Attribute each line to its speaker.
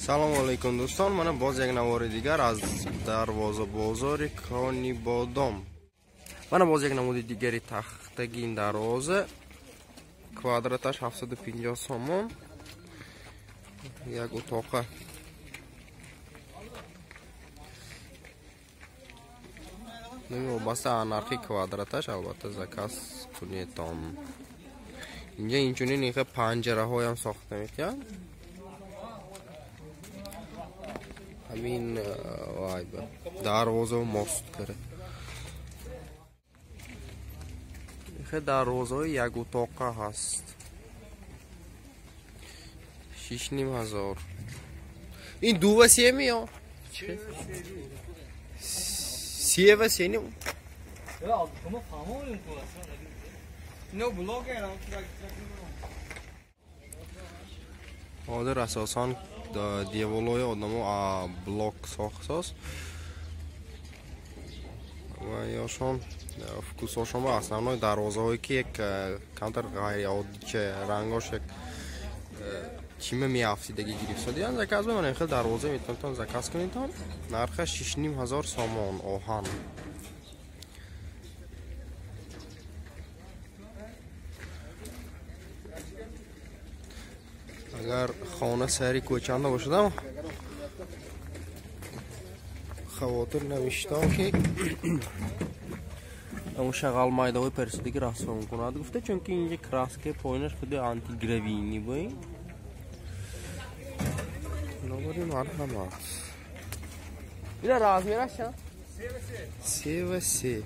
Speaker 1: Салом алейкум дӯстон, мана боз як навори дигар аз дарвоза бозори Конибодом. Мана боз як намуди дигари тахтагин дарвоза. Квадраташ 750 сомон. Як утоқа. Вобаста нархи квадраташ албатта заказ кунедтон. Инҷа инчунин инхел панҷараҳоям сохта метиҳанд. Ҳамин вай дарвозао мост кара. Инхел дарвозаҳои як утоқа ҳаст. 6500. Ин дува семи ё? Се ва се ним. Ҳозир асосан деворҳои одамо блок сохтсоз ва ёшон фокусҳошон ба основной дарвозаҳое ки як камтар ғайриоддича рангош як чима меафтидагӣ гирифтодиян заказ мемонем. Хел дарвоза метавонтон заказ кунедтон. Нархаш 6500 сомон оҳан. Агар хона сари кӯчанда бошадам хавотир навиштам ки ҳамун шағал майдаҳои парисидагӣ расво кунад гуфта, чунки инҷа краскаи поинаш худи антигравини бо набори марҳамат. Ина размераш чанд? 3 ва 3.